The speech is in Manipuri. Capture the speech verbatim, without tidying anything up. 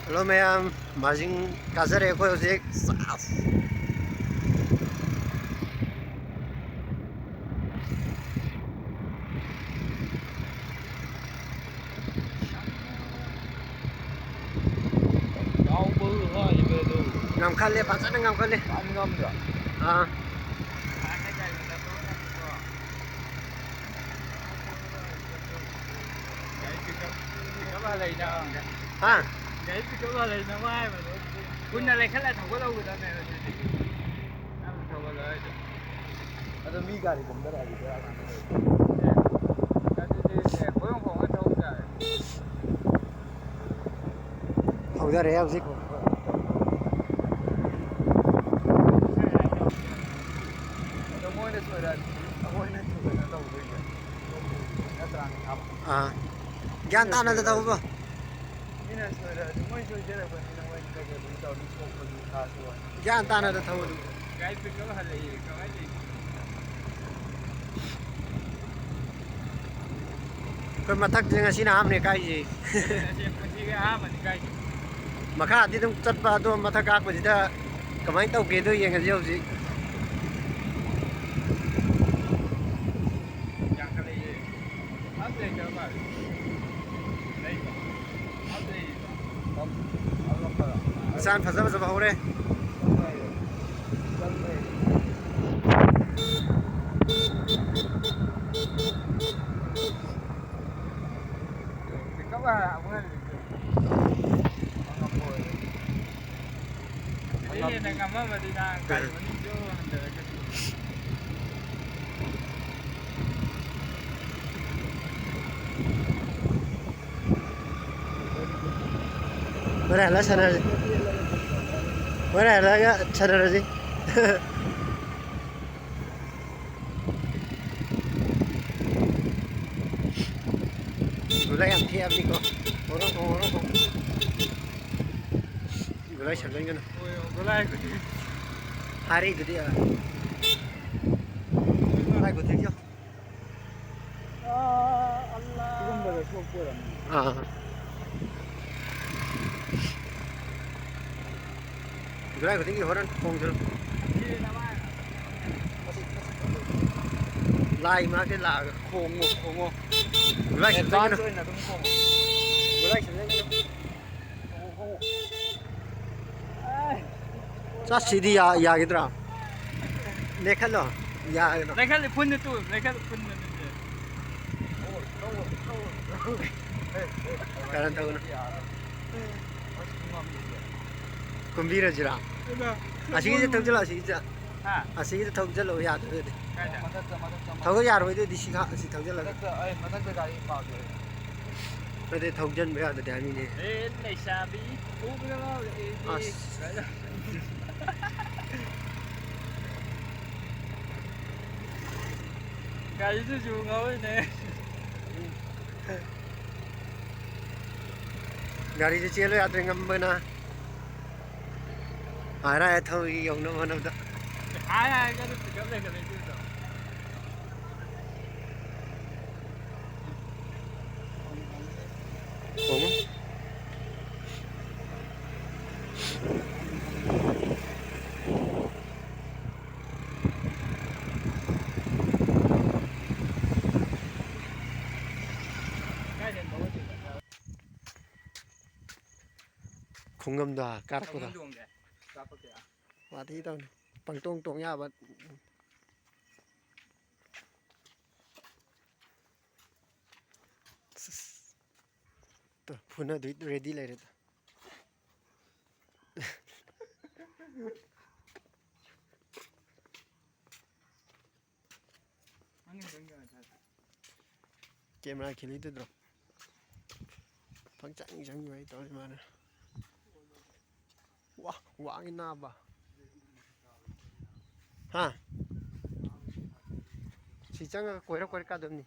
ꯍꯜꯂꯣ ꯃꯌꯥꯝ, ꯃꯥꯔꯖꯤꯡ ꯀꯥꯖꯔꯦ ꯑꯩꯈꯣꯏ ꯍꯧꯖꯤꯛ꯫ ꯁꯥꯁ꯫ ꯉꯝꯈꯠꯂꯦ, ꯐꯖꯅ ꯉꯝꯈꯠꯂꯦ꯫ ꯐꯖꯅ ꯉꯝꯗ꯭ꯔꯣ? ꯑꯥ꯫ ꯒꯥꯔꯤ ꯄꯤꯛꯑꯞ, ꯄꯤꯛꯑꯞ ꯍꯜꯂꯛꯏꯅ꯫ ꯍꯥ? ꯒꯥꯔꯤ ꯄꯤꯛꯑꯞ ꯍꯜꯂꯛꯏꯅ ꯃꯥ ꯍꯥꯏꯕꯗꯣ꯫ ꯄꯨꯟꯅ ꯂꯩꯈꯠꯂ ꯊꯧꯒꯠꯍꯧꯒꯗꯕꯅꯦ ꯑꯗꯨꯗꯤ꯫ ꯅꯪ ꯊꯧꯒꯠꯂꯣ ꯍꯥꯏꯗꯣ꯫ ꯑꯗꯣ ꯃꯤ ꯒꯥꯔꯤ ꯀꯨꯝꯊꯔꯛꯑꯗꯤ ꯕꯦꯔꯥ ꯀꯥꯟꯅꯤ꯫ ꯑꯗꯨꯗꯤ ꯀꯣꯏꯍꯣꯡ ꯍꯣꯡꯉ ꯊꯧ ꯇꯥꯔꯦ꯫ ꯍꯧꯗꯔꯦ ꯍꯧꯖꯤꯛ꯫ ꯑꯗꯣ ꯃꯣꯏꯅ ꯁꯣꯏꯔꯛꯑꯗꯤ ꯑꯩꯈꯣꯏꯅ ꯀꯩꯅꯣ ꯇꯧꯗꯣꯏꯁꯦ꯫ ꯅꯠꯇ꯭ꯔꯥ? ꯑꯥ꯫ ꯒ꯭ꯌꯥꯟ ꯇꯥꯅꯗ ꯇꯧꯕ꯫ ꯃꯤꯅ ꯁꯣꯏꯔꯛꯑꯗꯤ ꯃꯣꯏ ꯁꯣꯏꯖꯔꯛꯄꯅꯤꯅ ꯃꯣꯏ ꯀꯩꯗꯧꯕꯅꯤ ꯇꯧꯔꯅꯤ ꯁꯣꯛꯄꯅꯤ ꯁꯥꯁꯨ ꯋꯥꯅꯤ꯫ ꯒ꯭ꯌꯥꯟ ꯇꯥꯅꯗ ꯊꯧꯕꯗꯨ꯫ ꯒꯥꯔꯤ ꯄꯤꯛꯑꯞ ꯍꯜꯂꯛꯏ ꯀꯃꯥꯏꯅ ꯇꯧꯔꯤꯅꯣ? ꯑꯩꯈꯣꯏ ꯃꯊꯛꯁꯦ ꯉꯁꯤꯅ ꯑꯍꯥꯟꯕꯅꯦ ꯀꯥꯏꯁꯦ꯫ ꯉꯁꯤ ꯄꯨꯟꯁꯤꯒꯤ ꯑꯍꯥꯟꯕꯅꯤ ꯀꯥꯏꯁꯦ꯫ ꯃꯈꯥꯗꯤ ꯑꯗꯨꯝ ꯆꯠꯄ, ꯑꯗꯣ ꯃꯊꯛ ꯀꯥꯛꯄꯁꯤꯗ ꯀꯃꯥꯏꯅ ꯇꯧꯒꯦꯗꯣ ꯌꯦꯡꯉꯁꯤ ꯍꯧꯖꯤꯛ꯫ ꯌꯥꯡꯈꯠꯂꯛꯏꯌꯦ꯫ ꯑꯝ ꯂꯩꯇꯕ ꯃꯥꯜꯂꯦ꯫ ꯂꯩꯕ꯫ ꯑꯝ ꯂꯩꯔꯤꯕ꯫ ꯃꯆꯥꯟ ꯐꯖ ꯐꯖꯕ ꯍꯧꯔꯦ꯫ ꯄꯤꯛꯀꯞ ꯑꯃꯨꯛ ꯍꯜꯂꯤꯁꯦ꯫ ꯁꯤꯗꯩ ꯍꯦꯟꯅ ꯉꯝꯃꯝꯃꯗꯤ ꯅꯍꯥꯟ ꯒꯥꯔꯤ ꯃꯅꯨꯡ ꯖꯣ ꯍꯟꯊꯔꯛꯀꯅꯤ꯫ ꯍꯣꯔꯦꯟ ꯍꯜꯂꯛꯑ ꯁꯥꯟꯅꯔꯁꯤ꯫ ꯍꯣꯔꯦꯟ ꯍꯜꯂꯛꯑꯒ ꯁꯥꯟꯅꯔꯁꯤ꯫ ꯒꯨꯂꯥꯏ ꯌꯥꯝ ꯊꯦꯛꯑꯕꯅꯤꯀꯣ꯫ ꯍꯣꯔꯣ ꯍꯣ, ꯍꯣꯔꯣ ꯍꯣ꯫ ꯒꯨꯂꯥꯏ ꯁꯟꯗꯣꯏꯒꯅꯨ꯫ ꯍꯣꯏ, ꯒꯨꯂꯥꯏ ꯈꯨꯊꯦꯛ꯫ ꯍꯥꯏꯔꯤꯗꯨꯗꯤ, ꯑ꯫ ꯒꯨꯂꯥꯏ ꯈꯨꯊꯦꯛ ꯌꯥꯝ꯫ ꯑꯥ, ꯑꯜꯂꯥ꯫ ꯁꯤꯒꯨꯝꯕꯗ ꯁꯣꯛꯄ ꯑꯣꯏꯔꯝꯅꯤ꯫ ꯑꯥ꯫ ꯈꯨꯔꯥꯏ ꯈꯨꯗꯤꯡꯒꯤ ꯍꯣꯔꯟ ꯈꯣꯡꯖꯤꯜꯂꯨ꯫ ꯂꯥꯏ ꯃꯅꯥꯛꯇ ꯂꯥꯛꯑꯒ ꯈꯣꯡꯉꯣ, ꯈꯣꯡꯉꯣ꯫ ꯈꯨꯔꯥꯏ ꯈꯨꯗꯤꯡꯒꯤ ꯑꯗꯨꯝ ꯈꯣꯡꯉꯣ꯫ ꯈꯨꯔꯥꯏ ꯈꯨꯗꯤꯡꯒꯤ ꯑꯗꯨꯝ ꯈꯣꯡꯉꯣ, ꯈꯣꯡꯉꯣ꯫ ꯆꯠꯁꯤꯗꯤ ꯌꯥ-, ꯌꯥꯒꯗ꯭ꯔꯥ? ꯂꯦꯈꯠꯂꯣ꯫ ꯌꯥꯒꯗ꯭ꯔꯥ? ꯂꯦꯈꯠꯂꯦ, ꯐꯨꯟꯅ ꯇꯨ, ꯂꯦꯈꯠꯂꯦ, ꯐꯨꯟꯅ ꯇꯨ꯫ ꯀꯔꯟ ꯇꯧꯒꯅꯨ꯫ ꯀꯨꯝꯕꯤꯔꯁꯤꯔꯥ? ꯑꯁꯤꯒꯤꯁꯦ ꯊꯧꯖꯤꯜꯂꯣ, ꯑꯁꯤꯒꯤꯁꯦ꯫ ꯍꯥ? ꯑꯁꯤꯒꯤꯁꯦ ꯊꯧꯖꯤꯜꯂꯣ, ꯌꯥꯗ꯭ꯔꯗꯤ꯫ ꯀꯥꯏꯗ? ꯊꯧꯕ ꯌꯥꯔꯣꯏꯗꯣꯏꯗꯤ ꯁꯤ ꯈꯥ-, ꯁꯤ ꯊꯧꯖꯤꯜꯂꯒ꯫ ꯃꯊꯛꯇ, ꯑꯩ ꯃꯊꯛꯇ ꯒꯥꯔꯤ ꯄꯥꯝꯃꯦ꯫ ꯑꯗꯨꯗꯤ ꯊꯧꯖꯤꯟꯕ ꯌꯥꯗꯗꯤ ꯍꯥꯏꯕꯅꯤꯅꯦ꯫ ꯑꯦ, ꯂꯩꯁꯥꯕꯤ ꯐꯨꯕꯗ ꯉꯥꯎꯔꯦ ꯑꯩꯗꯤ꯫ ꯑꯁ꯫ ꯒꯥꯔꯤꯗꯨꯁꯨ ꯉꯥꯎꯔꯤꯅꯦ꯫ ꯒꯥꯔꯤꯁꯦ ꯆꯦꯜꯂꯨ ꯌꯥꯗ꯭ꯔꯦ ꯉꯝꯕꯅ꯫ ꯍꯥꯏꯔ ꯍꯥꯏꯔ ꯊꯧꯔꯤ ꯌꯧꯅꯕ ꯍꯣꯠꯅꯕꯗ꯫ ꯍꯥꯏ ꯍꯥꯏꯔꯒ ꯑꯗꯨꯝ ꯄꯤꯛꯑꯞ ꯂꯩꯈꯠꯂꯛꯏꯗꯨꯗꯣ꯫ ꯈꯣꯡꯉꯨ꯫ ꯈꯣꯡꯉꯝꯗ ꯀꯥꯔꯛꯄꯗꯣ꯫ ꯇꯣꯡꯗꯦ꯫ ꯀꯥꯞꯄꯛꯀꯦ꯫ ꯋꯥꯊꯤ ꯇꯧꯅꯤ꯫ ꯄꯪꯇꯣꯡ ꯇꯣꯡ ꯌꯥꯕ꯫ ꯇꯨ, ꯐꯨꯅꯗꯣꯏ ready ꯂꯩꯔꯦ ꯇꯨ꯫ Camera ꯈꯤꯜꯂꯤꯗꯨꯗ꯭ꯔꯣ? ꯄꯪꯆꯪ ꯆꯪꯉꯤꯕ ꯑꯩ ꯇꯧꯔꯤ ꯃꯥꯅ꯫ ꯋꯥ, ꯋꯥꯡꯉꯤ ꯅꯥꯕ꯫ ꯍꯥ? ꯁꯤ ꯆꯪꯉꯒ ꯀꯣꯏꯔ ꯀꯣꯏꯔ ꯀꯥꯗꯕꯅꯤ꯫